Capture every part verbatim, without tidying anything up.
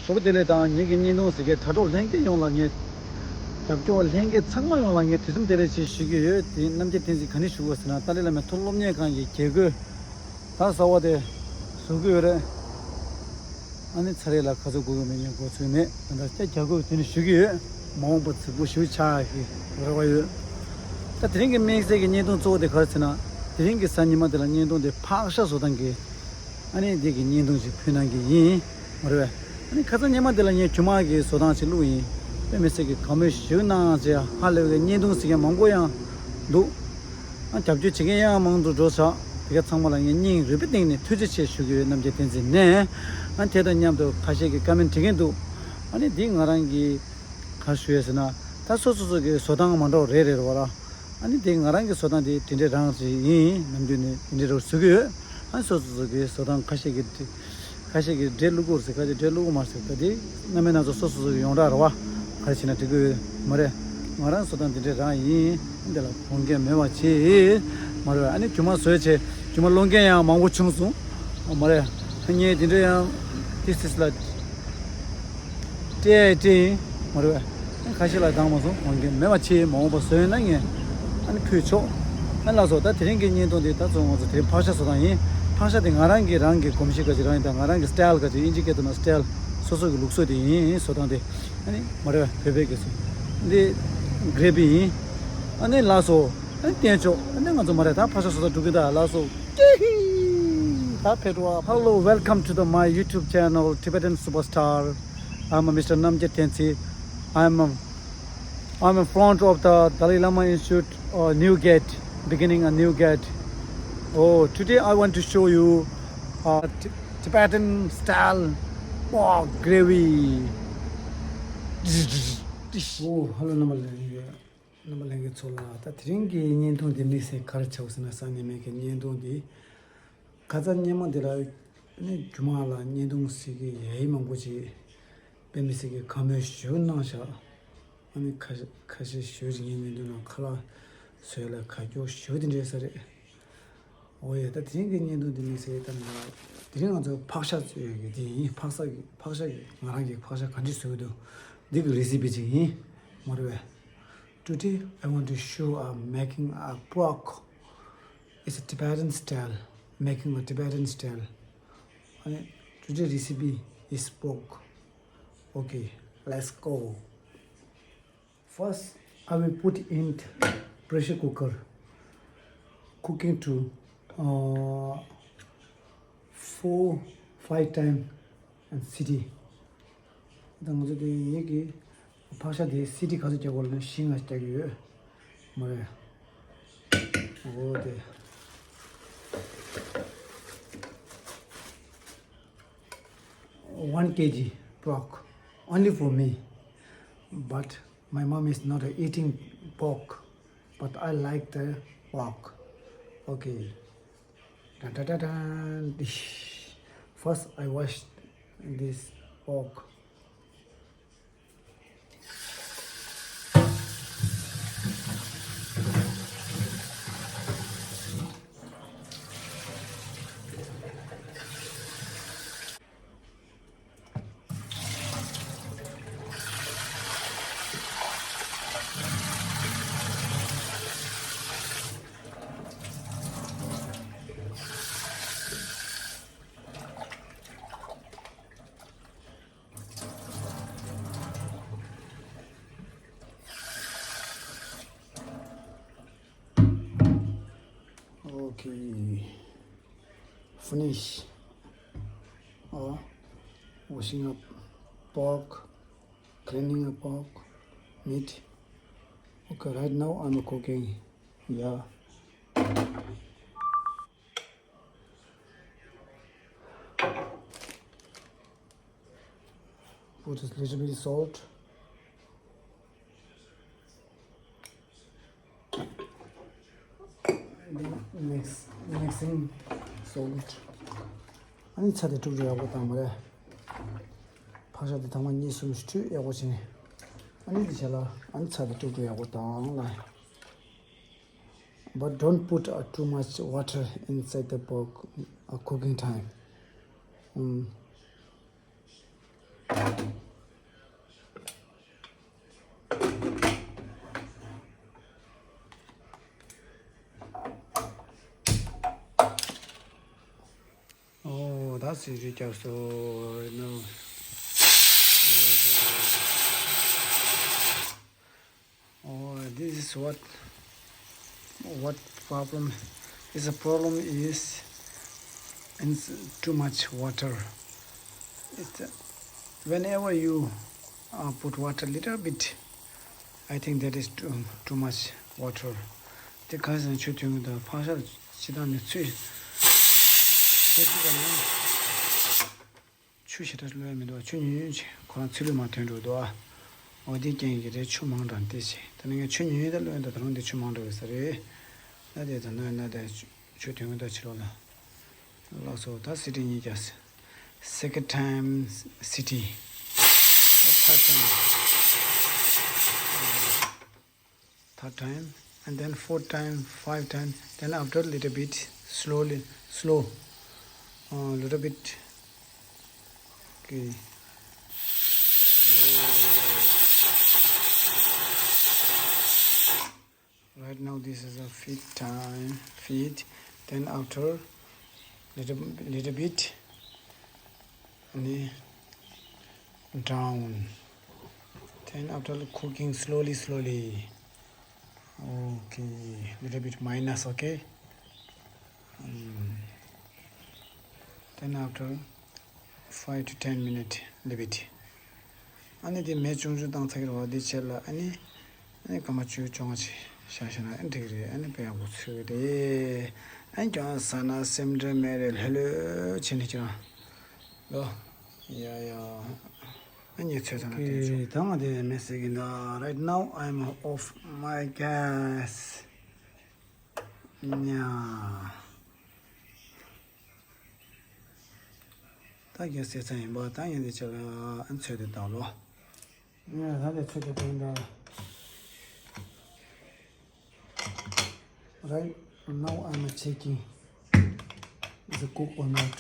སྤྲོ་པོ་བདེ་ལེགས་དང་ངེད་ཀྱི་བརྙན་ཐུང་གཟིགས་མཁན་དྲ་གྲོགས་ལྷན་རྒྱས་ཡོངས་ལ། ངས་རྒྱབ་སྐྱོར་ལྷན་རྒྱས་ཚང་མ་ཡོངས་ལ་ངས་དུས་གསུམ་བདེ་ལེགས་ཞེས་ཞུ་གི་ཡོད། དེ་རྣམ་རྒྱལ་བསྟན་འཛིན་ག་ནས་ཞུ་དགོས་ཟེར་ན། ཏཱ་ལའི་བླ་མའི་མཐོ་སློབ་གཉེར་ཁང་གི་རྒྱལ་སྒོ་ད་གསར་པ་དེ་བཟོ་གི་ཡོད་རེད། ཨ་ནི་ཚར་རེ་ལ་ཁ་ཚ་དགོས་ཀྱི་མེད་ཉེན་འགོ་ཚུགས་མེད། ད་ལྟ་སྐྱ་རྒྱལ་སྒོ་དེ་ནས་ཞུ་གི་ཡོད། མ་འོངས་པ་རྫིག་པོ་ཞིག་ཆགས་ཀྱི་རེ་བ་ཡོད། ད་དེ་རིང་གི་དམིགས་བསལ་གྱི་བརྙན་ཐུང་གཙོ་བོ་དེ་ག་རེ་ཟེར་ན། དེ་རིང་གི་གཟའ་ཉི་མ་དེ་ལ་བརྙན་ཐུང་དེ་ཕག་ཤ་བཟོ་སྟངས་ཀྱི་ཨ་ནི་འདི་གི་བརྙན་ཐུང་ཞིག་ཕུལ་གནང་གི་ཡིན། མ་རེད་པས། ཨ་ནི་ཁ་སང་ཉི་མ་དེ་ལ་ངས་རྒྱུ་མ་གི་བཟོ་སྟངས་ཅིག་བླུགས་ཡིན། དཔེ་མི་སྲིད་ཀྱི་དགའ་མོས་ཞུ་གནང་བྱས་ཧ་ལས་པའི་བརྙན་ཐུང་གཟིགས་མཁན་མང་པོ་ཡང་འདུག་ཨ་རྒྱབ་སྐྱོར་བྱེད་མཁན་ཡང་མང་དུ་འགྲོ་ཚར། དེ་ག་ཚང་མ་ལ་ངས་སྙིང་རུས་པའི་གཏིང་ནས་ཐུགས་རྗེ་ཆེ་ཞུ་གི་ཡོད། རྣམ་རྒྱལ་བསྟན་འཛིན་ནས། ཨ་དེ་དང་མཉམ་དུ་ཁ་ཤས་ཀྱིས་ཀ་མེན་བྲིས་མཁན་འདུག་ཨ་ནི་འདི་ང་རང་གི་ག་ཞུ་ཡས་ཟེར་ན། ད་སོ་སོ་སོ་གི་བཟོ་སྟངས་མ་འདྲ་བ་རེ་རེ་རེད་པ་ར། ཨ་ནི་དེ་ང་རང་གི་བཟོ་སྟངས་དེ་དེ་འདྲའི་རང་ཅིག་ཡིན། ནམ་རྒྱུན་ནས་དེ་འདྲའི་རང་བཟོ་གི་ཡོད། ཨ་ནི་སོ་སོ་སོ་གི་བཟོ་སྟངས་ཁ་ཤས་ཀྱི་འདྲ་ཁ་ཤས་ཀྱི་འདྲ་བླུག་གི་རེད་ཟེར། ཁ་ཤས་འདྲ་བླུག་གི་མ་རེད་ཟེར། ད་དེ་རྣམ་པའི་སྣ་ཚོགས་སོ་སོ་སོ་གི་ཡོངས་གྲགས་རེད་པ། ག་རེ་བྱས་ན་འགྲིག་གི་ཡོད་མ་རེད། ང་རང་བཟོ་སྟངས་དེ་འདྲའི་རང་ཡིན། འདི་ལ་དགོངས་འགལ་མེད་པ་བྱེད། མ་རེད་པས། ཨ་ནི་རྒྱུ་མ་བཟོས་བྱས་རྒྱུ་མ་སློང་མཁན་ཡང་མང་པོ་བྱུང་སོང་། མ་རེད། ངས་དེ་འདྲ་ཡང་ཏིས་ཏིས་ལ་སྤྲད་སྤྲད་ཡིན། མ་རེད་པས། ཁ་ཤས་ལ་འདང་མ་སོང་། དགོངས་འགལ་མེད་པ་བྱེད། མ་འོངས་པ་བཟོས་ན་ངས་ཨ་ནི་ཕུལ་ཆོག་ཨ་ལགས་སོ། ད་དེ་རིང་གི་བརྙན་ཐུང་འདི་ད་གཙོ་བོ་ང་ཚོ་དེ་རིང་ཕག་ཤ་བཟོ་སྟངས་ཡིན། ཕག་ཤ་དེ་ང་རང་གི་རང་གི་གོམས་གཤིས་ག་ཅིག་རང་ཡིན། ད་ང་རང་གི་སི་ཊལ་ག་ཅིག་ཨིན་ཇི་སྐད་དུ་ན་སི་ཊལ་སོ་སོ་གི་ལུགས་སྲོལ་དེ་ཡིན། བཟོ་སྟངས་དེ་ཨ་ནི་མ་རེད་པས། བོད་པའི་གི་སོ་འདི་གྷི་རེ་བི་ཡིན། ཨ་ནི་ལགས་སོ། ཨ་ནི་བསྟན་ཆོག་ཨ་ནི་ང་ཚོ་མ་རེད། ད་ཕག་ཤ་བཟོ་སྟངས་འགྲོ་གི། ད་ལགས་སོ། ད་ཕེབས་རོགས། Hello, welcome to the my YouTube channel, Tibetan Superstar. I'm a Mister Namgyal Tenzin. I'm a, I'm in front of the Dalai Lama Institute, uh, new gate, beginning a new gate. Oh, today I want to show you, uh, T- Tibetan style pork gravy. Oh, hello, རྣམ་པ་ལྷན་རྒྱས། རྣམ་པ་ལྷན་རྒྱས་ཚོ་ལ། ད་དེ་རིང་གི་བརྙན་ཐུང་འདི་དམིགས་བསལ་ག་རེ་ཆགས་ཟེར་ན། གཟའ་ཉི་མའི་གི་བརྙན་ཐུང་འདི་ཁ་སང་ཉི་མ་འདི་ལ་ནི་རྒྱུ་མ་ལ་བརྙན་ཐུང་གཟིགས་ཀྱི་ཡ་ཡི་མང་པོ་ཅིག་དཔེ་མི་སྲིད་ཀྱི་ཁ་མོས་ཞུ་གནང་ཤག་ཨ་ནི་ཁ་ཤས་ཁ་ཤས་ཞུ་བྱེད་མཁན་མི་འདུག་ན་ཁ་ལག་བཟོས་ལ་ཁ་སྐྱོ་ཞུ་དེ་འདྲས་ས་རེད། འོ་ཡ། ད་དེ་རིང་གི་བརྙན་ཐུང་འདི་དམིགས་བསལ་ད་ང་དེ་རིང་ང་ཚོ་ཕག་ཤ་བཟོས་ཡོད་ཀྱི་དེ་ཡིན། ཕག་ཤ་གི་ཕག་ཤ་གི་ང་རང་གི་ཕག་ཤ་ག་འདྲས་བཟོས་ཀྱི་འདུག་འདི་གི་རེ་སི་པི་ཅིག་ཡིན། མ་རེད་པས། Today I want to show I'm making a pork. It's a Tibetan style. Making a Tibetan style. And today recipe is pork. Okay, let's go. First, I will put in pressure cooker, cooking to, uh, four, five time and city. ད་ང་ཚོ་དེ་ཡིན་གི་ཕག་ཤ་དེ་སི་ཊི་ག་ཚོད་རྒྱག་དགོས་ལབ་ན་བཞི་ལྔ་རྒྱག་གི་ཡོད་མ་རེད། འོ་དེ། One K G pork only for me. But my mom is not eating pork. But I like the pork. Okay. Dun, dun, dun, dun. Dish. First, I wash this pork. Okay. Finish. Uh, washing up pork, cleaning up pork, meat. Okay, right now I'm cooking. Yeah. Put a little bit salt. Then mix, mixing salt. ཨ་ནི་ཚྭ་དེ་དཀྲུག་དཀྲུག་ཡག་པོ་བཏང་བ་རེད། ཕག་ཤ་དེ་ཐེངས་མ་གཉིས་གསུམ་ཞིག་ཡག་པོ་བྱས་ནས། ཨ་ནི་དེ་བྱས་ལ་ཨ་ནི་ཚྭ་དེ་དཀྲུག་དཀྲུག་ཡག་པོ་བཏང་ལ། But don't put, uh, too much water inside the pork, uh, cooking time. Um, Oh, that's easy, just so, you know. Oh, this is what, what problem is. The problem is in too much water. It's, uh, whenever you, uh, put water little bit, I think that is too, too much water. དེ་ག་ཟེར་ཆུ་དུང་དང་ཕག་ཤ་ཅི་དང་ནི་ཚུལ། དེ་ཅི་ག་ནི། ཆུ་ཞེ་དྲག་བླུགས་ཡ་མི་འདུག་ཆུ་ཉུང་ཉུང་ཅིག་ཁོ་རང་ཚི་ལུ་མ་ཐོན་འགྲོ་འདུག་ཨ། འོ་དེ་རྐྱེན་གྱིས་རེད། ཆུ་མང་དྲགས་ཏེ་ཆེ། ད་ནི་ངས་ཆུ་ཉུང་ཉུང་ད་བླུགས་ཡིན། ད་ད་རུང་དེ་ཆུ་མང་དྲགས་ཡོད་ས་རེད། ན་དེ་ད་ན་ན་དེ་ཆུ་དོན་གྱི་ད་ཕྱི་ལོགས་ལ། ལགས་སོ། ད་སི་ཊི་གཉིས་རྒྱག second time city. Third time. Third time, and then fourth time, five time, then after little bit slowly, slow, uh, little bit. Okay. Right now this is a feet time, feet. Then after little, little bit, and down. Then after cooking slowly, slowly. Okay, little bit minus, okay? Mm. Then after five to ten minute, leave it. ཨ་ནི་དེ་མེ་ཆུང་ཆུང་བཏང་ཚར་གི་རེད་བ། དེ་ཕྱིར་ལ་ཨ་ནི། ཨ་ནི་སྐར་མ་བཅུ་བཅོ་ལྔ་ཅིག་བཞག་ཤེ་ན་ཨ་ནི་འགྲིག་གི་རེད། ཨ་ནི་དཔེ་ཡག་པོ་ཚོད་ཀྱི་རེད། ཨ་ནི་ཀྱང་ཟ་ན་སེམས་ཁྲལ་མེད་རེད། ལྷོད་ལྷོད་བྱས་ནས་ཀྱང་། ལོ། ཡ་ཡ། ཨ་ནི་ཚོད་ཚ་ན་དེ་ཆོག་ད་ང་དེ་མེ་བསད་ཀྱི་འདུག Right now I'm off my gas. ཉ། ད་ག་ཟེར་ཚ་ཡིན་པ། ད་ཡིན་དེ་ཆ་ལ་ཨ་ཚོད་དེ་བཏང་ལོ། ཡ་ད་དེ་ཚོད་དེ་བཏང་ད། Right now I'm checking is it cook or not.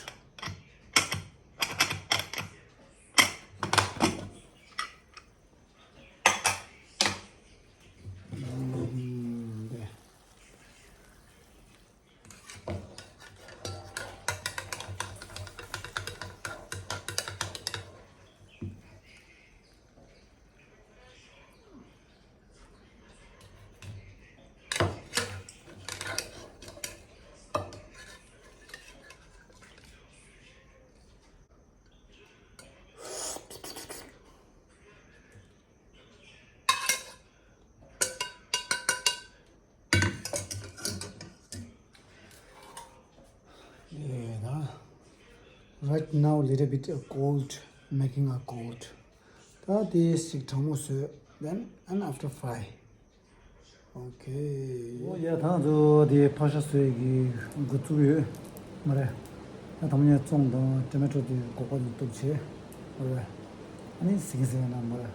Yeah, right now little bit cold, making a cold. ད་དེ་ཞིག་གྲང་མོ་བཟོས། Then and after fry. Okay. ཨོ་ཡ། ད་ང་ཚོ་དེ་ཕག་ཤ་བཟོས་ཀྱི་འགོ་བཙུགས་ཡོད་མ་རེད། ད་དང་པོ་ནས་བཙོང་དང་ཊོ་མེ་ཊོ་དེ་སྒོག་པ་དེ་གཏུབ་བྱས། ཨོ་ཡ། ཨ་ནི་ཟིང་ཟིང་ན་མ་རེད།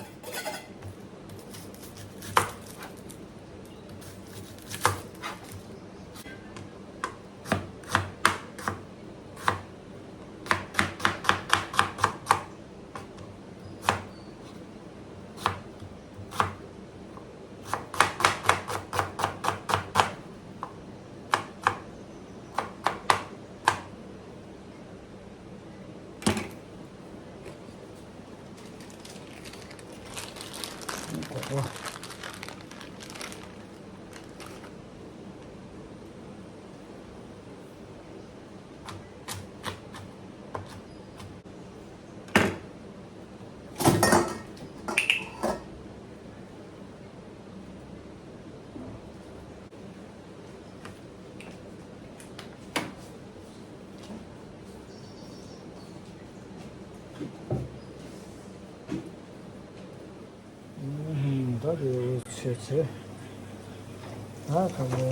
ད་དེ་བྱས་བྱས། ད་ཁ་ལོ།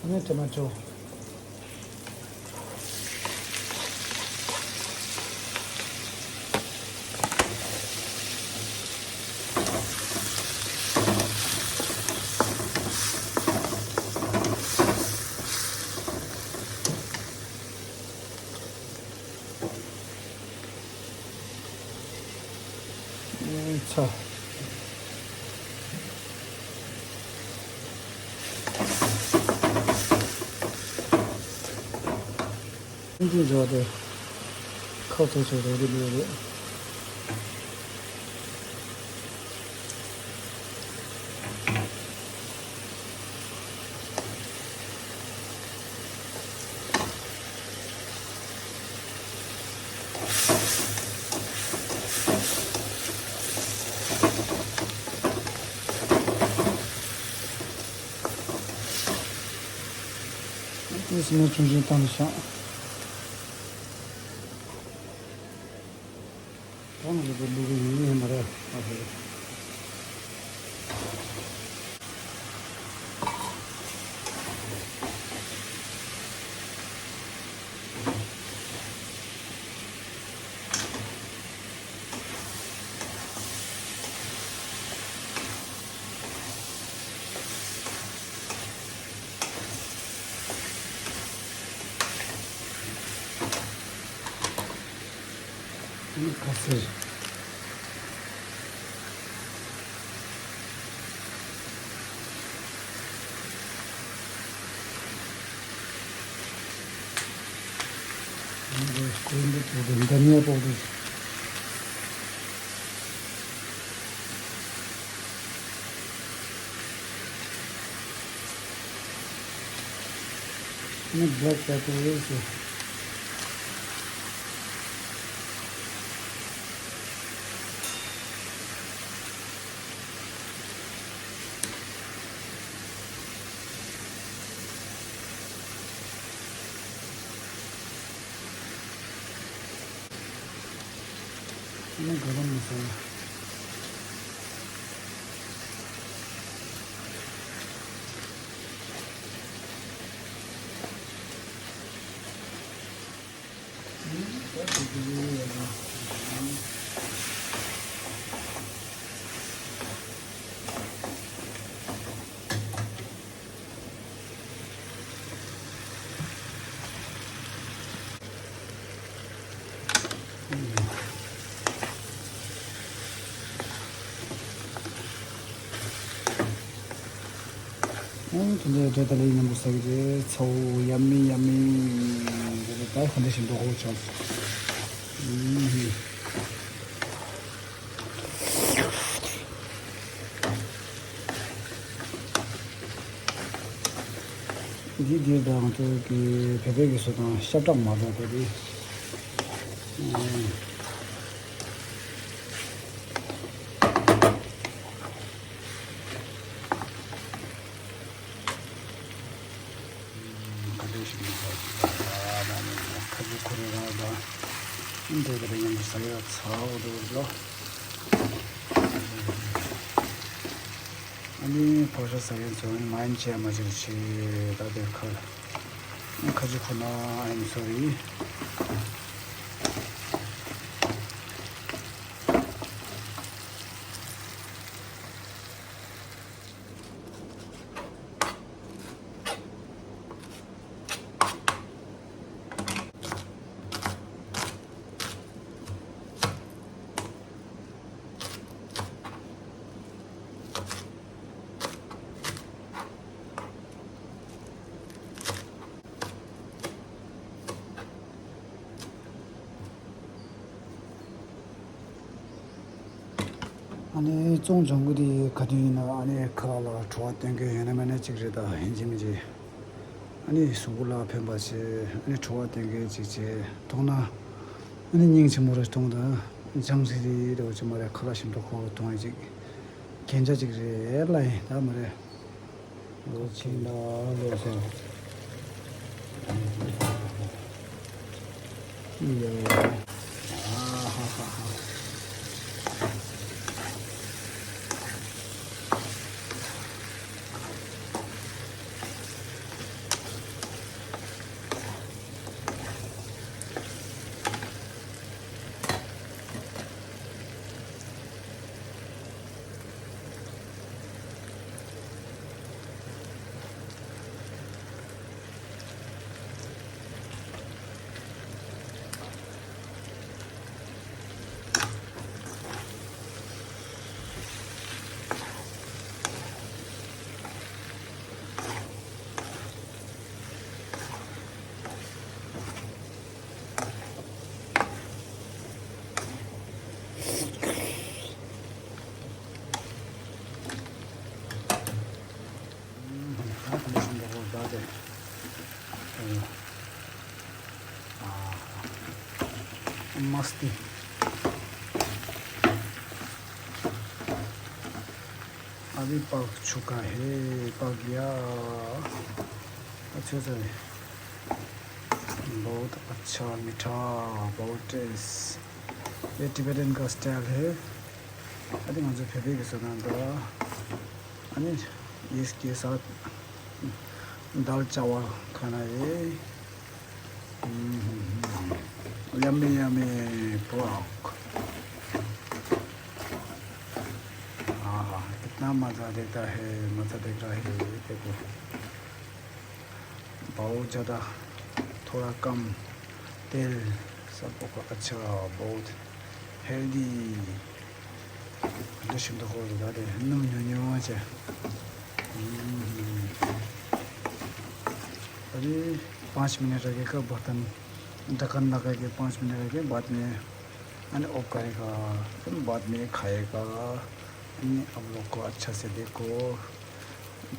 ཨ་ནི་ཊོ་མ་ཊོ། ཚ། ཅིན་ཅིན་བྱས་ཏེ་ཁ་ཚ་ཆེ་རེ་རེ་རེ་རེ། ཏིས་མེ་ཆུང་ཆུང་བཏང་ཤག་གང་རེད་པས་བླུག་གི་ཡིན་ཡིན་མ་རེད་ཨ་ཧེ། ཁ་སེར། འདི་ཀོ་རི་འདི་པོ་འདི་འདི་ནས་པོ་འདི། ནི་black pepper ཟེར། ནི་ག་རང་མི་ཟེར། ཨང་། དེ་འདྲའི་འབྲས་དང་ལེགས་མཉམ་དུ་ཟ་གི་རེད། ཚའོ། ཡ་མི་ཡ་མི། དེ་ལས་ད་ག་འདྲ་ཞིག་འགྲོ་གོ་ཆོག་འདི་འདིར་དང་དུ་གི་བོད་པའི་གི་སོ་དང་ཤ་བཀྲག་མ་གཏོགས་དེ་རེད། ཁ་ཤས་ཤིག་ཡིན་པ་ཞིག་ལ་ད་ནི་ཁ་ཆུ་ཁོ་རེ་རང་དང་འདྲེས་པ་དང་མཉམ་དུ་ཟ་ཡག་ཚ་བོ་འདུག་ལོ། ཨ་ནི་ཕོ་ཤ་ཟ་མཁན་ཚོ་ནི་མ་ཡིན་བྱས་མ་བྱས་བྱས་ད་དེར་ཁ་ཁ་ཆུ་ཁོ་ན་ཨ་ནི་སོ་རེད། ཨ་ནི་བཙོང་སྦྱང་གི་དེ་ག་དུས་ཡིན་ན་ཨ་ནི་ཁ་ལག་ལ་བྲོ་བ་སྟོན་གི་ཡོད་ན་མེད་ན་གཅིག་རེད། ད་ཡིན་གཅིག་མིན་གཅིག་ཨ་ནི་གཟུགས་པོ་ལ་ཕན་པ་བྱེད། ཨ་ནི་བྲོ་བ་སྟོན་གི་གཅིག་བྱེད་མཐོང་ན་ཨ་ནི་སྙིང་རྗེ་མོ་རེ་མཐོང་། ད་ཅང་སི་རི་རེ་བ་ཅིག་མ་རེད། ཁ་ལག་ཞིམ་ཏོག་ཁོག་མཐོང་ཡ་གཅིག་གན་ཆ་གཅིག་རེད་ལ་ཡིན་ད་མ་རེད། ལོ་ཆེན་ལ་ལོ་སོ། ཡ། ཨ་ཧ་ཧ་ཧ། मस्ती। अभी पक चुका है, पक गया। अच्छे से। बहुत अच्छा, मीठा, बहुत टेस्ट। ये टिबेटन का स्टाइल है। अभी मुझे फेंकने की सुना था। अनि इसके साथ दाल चावल खाना है। Yummy yummy pork. आहा, कितना मज़ा देता है, मज़ा देता है। देखो, बहुत ज़्यादा, थोड़ा कम तेल, सब को अच्छा, बहुत हेल्दी। འདི་ཞིམ་དུ་ཁོག་ཟེར་ད་དེ་སྣུམ་ཉུང་ཉུང་བྱས། अभी पाँच मिनट लगेगा, बर्तन ढक्कन लगा के पाँच मिनट रखे, बाद में मैंने ऑफ करेगा, फिर बाद में खाएगा। यानी आप लोग को अच्छा से देखो,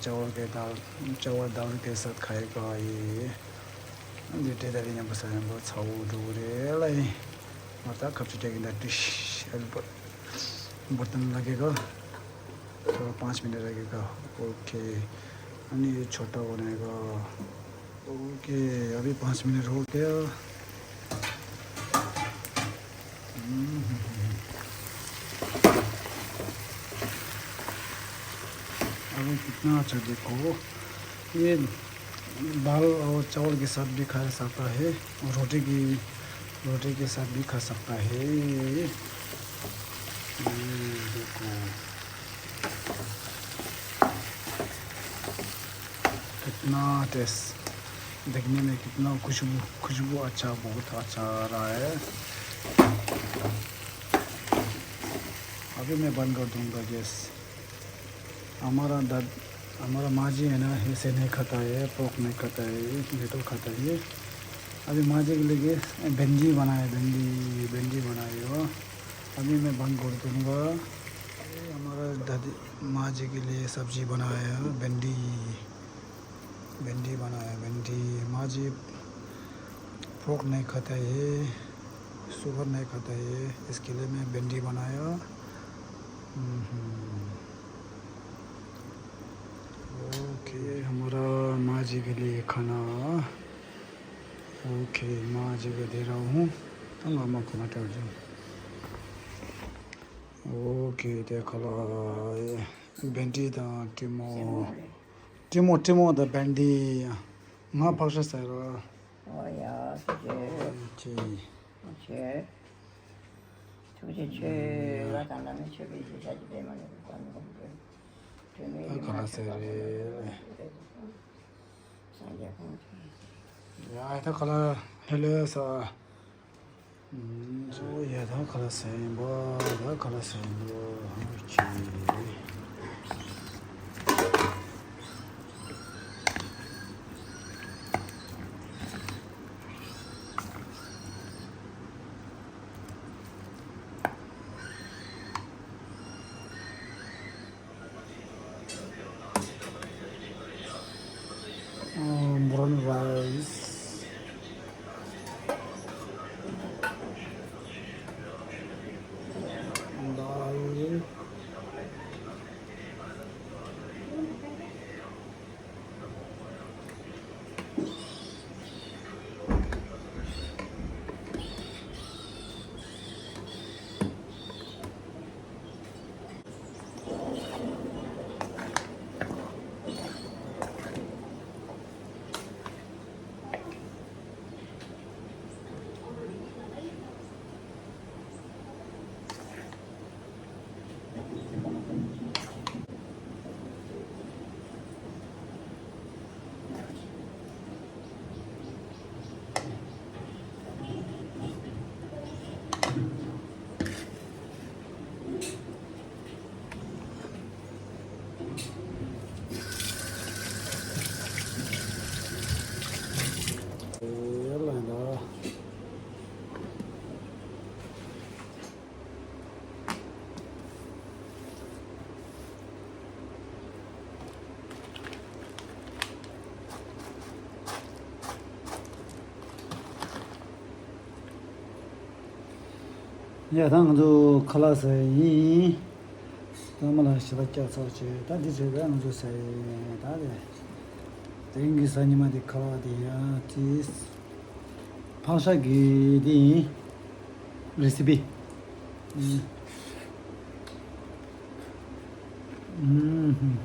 चावल के दाल, चावल दाल के साथ खाएगा ये। འདི་འདྲ་ད་རེས་ཉམས་པ་ས་ཉམས་པ་ཚ་བོ་འགྲོ་གི་རེད་ལ་ཡིན། ང་ད་ཁ་ཆུ་སྤྲད་ཀྱི་འདུག་ཏིཤ་ཨེལ་པར་འབུར་ཏན་ལ་གེ་ག थोड़ा पाँच मिनट लगेगा। ओके। अनि छोटा बनाएगा। ओके, अभी पाँच मिनट हो गया। हम्म। अभी कितना अच्छा देखो, ये दाल और चावल के साथ भी खा सकता है, रोटी की, रोटी के साथ भी खा सकता है। ये देखो। कितना टेस्ट, देखने में कितना खुशबू, खुशबू अच्छा, बहुत अच्छा आ रहा है। अभी मैं बंद कर दूंगा गैस। हमारा दाद हमारा माँ जी है ना, ऐसे नहीं खाता है, पोर्क नहीं खाता है, वेजिटेबल खाता है। अभी माँ जी के लिए भेंडी बनाए, भेंडी, भेंडी बनाए हो। अभी मैं बंद कर दूंगा। ये हमारा दादी माँ जी के लिए सब्जी बनाया है, भिंडी, भिंडी बनाया है, भिंडी। माँ जी पोर्क नहीं खाता है, शुगर नहीं खाता है, इसके लिए मैं भिंडी बनाया। हम्म। ओके, हमारा माँ जी के लिए खाना। ओके, माँ जी को दे रहा हूँ। तंग माँ को मत जाओ। ओके, देखो लो, भिंडी दा टिमो। टिमो, टिमो दा भिंडी। ང་ཕག་ཤ་ཟ་ར། ཨོ་ཡ། ཁྱེད་ཀྱིས། ཁྱེད། ཁྱེད། ཐུགས་རྗེ་ཆེ། ང་དང་བླ་མའི་མཆོད་པའི་ཞེ་ས་ཀྱི་པད་མ་ནས་བཀའ་མོལ་དགོངས་དོན་དོན་མེད་ཡིན་ན་ཁ་ལ་ཟེར་རེད། སངས་རྒྱས་དབང་ཕྱུག་ཡ་ད་ཁ་ལ་ཧེ་ལེ་ས། ཨོ་ཡ་ད་ཁ་ལ་ཟེར་ཡིན་པ། ད་ཁ་ལ་ཟེར་ཡིན་པ། ཨོ་ཁྱེད། Brown rice, dal. ཡ་ད་ང་ཚོ་ཁ་ལག་ཟ་ཡི་ཡིན། ད་མ་ལ་ཞེ་དྲག་སྐྱག་ཚོགས་བྱས། ད་འདི་བྱས་པས་ང་ཚོ་ཟ་ཡི་ཡིན། ད་དེ་དེ་རིང་གི་གཟའ་ཉི་མ་དེ་ཁ་ལག་དེ་ཡ་ཅིས་ཕག་ཤ་གི་དེ་ཡིན། རེ་སི་པི། ཨུམ། ཨུམ།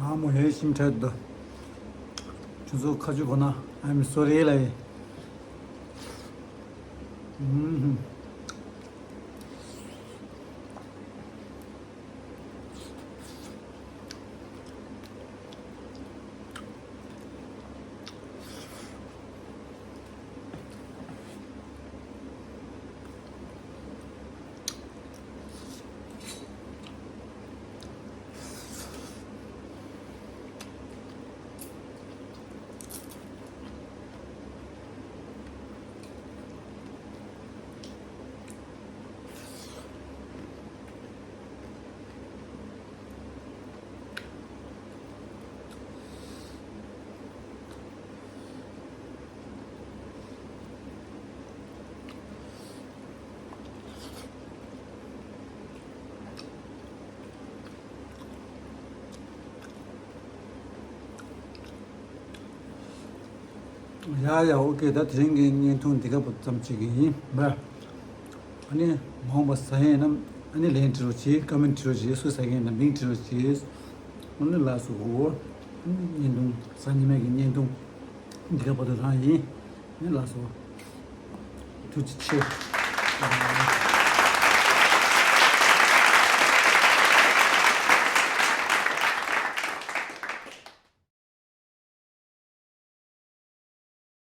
ཨ་མོ་ཧེ་ཤིང་ཁྲལ་དུ། ཁྱོད་ཚོ་ཁ་ཆུ་གོ་ན། I'm sorry ལ་ཡིན། ཨུམ། ཡ་ཡ། ཨོ་ཀེ། ད་དེ་རིང་གི་བརྙན་ཐུང་འདི་ག་པོ་ཙམ་ཅིག་ཡིན་པ། ཨ་ནི་མ་འོངས་པ་ཟ་ཡས་ན་ཨ་ནི་ལན་བྲིས་རོགས་གྱིས། ཀོ་མེན་བྲིས་རོགས་གྱིས། སུ་ཟ་མཁན་ན་མིང་བྲིས་རོགས་གྱིས། ཨ་ནི་ལགས་སོ། ཨ་ནི་བརྙན་ཐུང་གཟའ་ཉི་མའི་གི་བརྙན་ཐུང་འདི་ག་པོ་དེ་རང་ཡིན། ཨ་ནི་ལགས་སོ། ཐུགས་རྗེ་ཆེ།